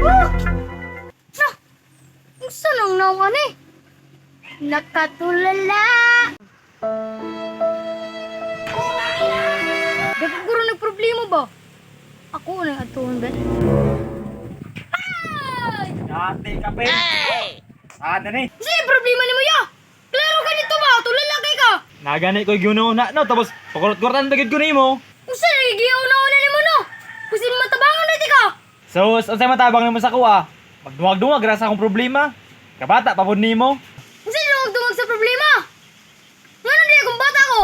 Oh! Na! Unsa nang naong ani? Nakatulala! Gaguguro ng problema ba? Ako na atuon ba? Ay! Dati ka, Pen. Ah, dani. Unsa yung problema nimo ya? Klaro ka nito ba? Tulala kay ka! Nagani ko gyud na no tapos pakurot-kurotan ba gyud ko nimo. Unsa nagigiyaw na una nimo no? Kusin matabangan na ti ka! So, unsay matabang nimo sa kuha? Magduwag-duwag ra sa akong problema. Kabata pa pud nimo. Unsa duwag-duwag sa problema? Ngano di akong bata ko?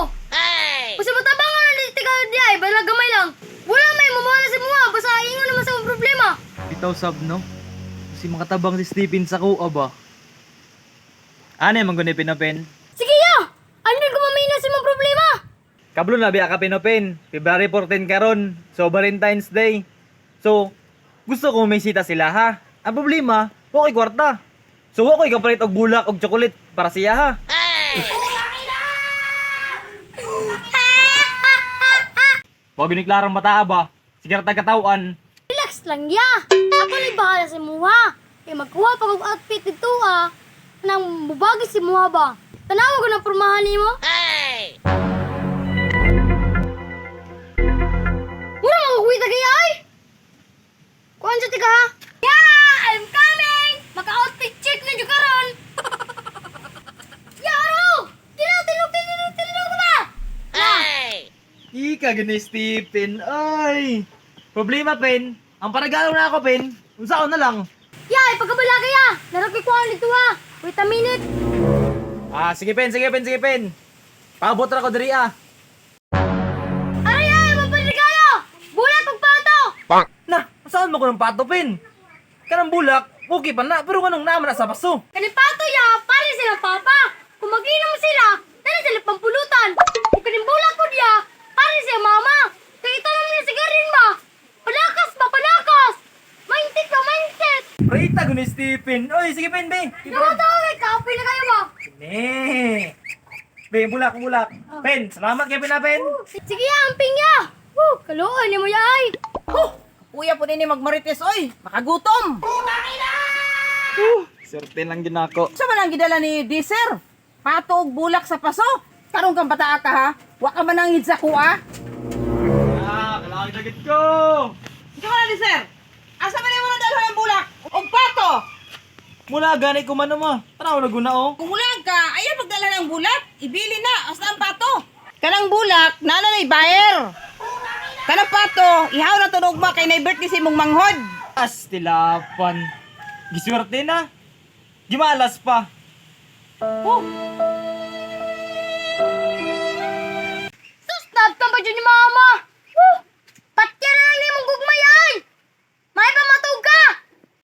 Basta matabangan na di ka di ay, bala gamay lang. Wala may mumuhala sa mga, basta ingon naman sa akong problema. Bitaw sab no. Si makatabang si Stephen sa kuha ba? Ano man guni Pinopen? Sige ya! Ano ko mamina sa imong problema? Kablo na biya ka Pinopen. February 14 karon. So Valentine's Day. So gusto ko may sita sila ha. Ang problema, wa ko'y kwarta. So wa ko'y kapalit og bulak og chocolate para siya ha. Wa gini klarong bata ba? Sige ra taga-tawan. Relax lang ya! Ako na'y bahala sa imuha. Kaya magkuha pa kog outfit dito ah. Nang mubagi si muha ba? Tanawa ko ng pormahan nimo. Mura makukuwita kaya ay! Kuan sa tika ha? Yeah! I'm coming! Maka-outfit check na dyan karon! Yaro! Tinaw, tinaw, tinaw, tinaw ko ba? Ika gani Stephen. Ay. Problema Pen. Ang paragalo na ako Pen. Unsaon na lang. Ya, ipagkabala kaya! Narap kuan dito ha! Wait a minute! Ah, sige Pen, sige Pen, sige Pen. Paabot ra ko diri ah. Aray ay! Mapanregalo! Bulat og pato! Na, saan mo ko ng pato Pen? Kanang bulak, okay pa na, pero kanong naman na sa baso. Kani pato ya, pare sila papa! Kung mag-inom sila, dali sila pampulutan! Kung kaning bulak ko diya, pare siya mama! Kaya ito naman yung sigarin ba? Palakas ba? Palakas! Maintit ba? Maintit! Prita gani Stephen. Oy, sige Pen, be. Nakatawa kay kapoy na kayo ba? Ne. Be, bulak, bulak. Pen, salamat kay Pen, ah, Pen. Sige ya, amping ya! Woo, kaluoy ni mo ya ay! Huh! Kuya po nini magmarites oy, makagutom. Swerte lang din ako. Sa man ang gidala ni Diser? Pato og bulak sa paso. Karong kang bataa ka ha. Wa ka man ang sa kuha. Ah, kalaki na gid ko. Ikaw na Diser. Asa man nimo nadalhan ang bulak og pato? Mula gani ko man mo. Tanaw na guna oh. Kung ulag ka, ayaw magdala ng bulak. Ibili na asa ang pato. Kanang bulak, nana na bayer. Kanang pato, ihaw na tunog ma kay nay birthday si imong manghod. As tilapan. Giswerte na. Gimalas pa. Oh.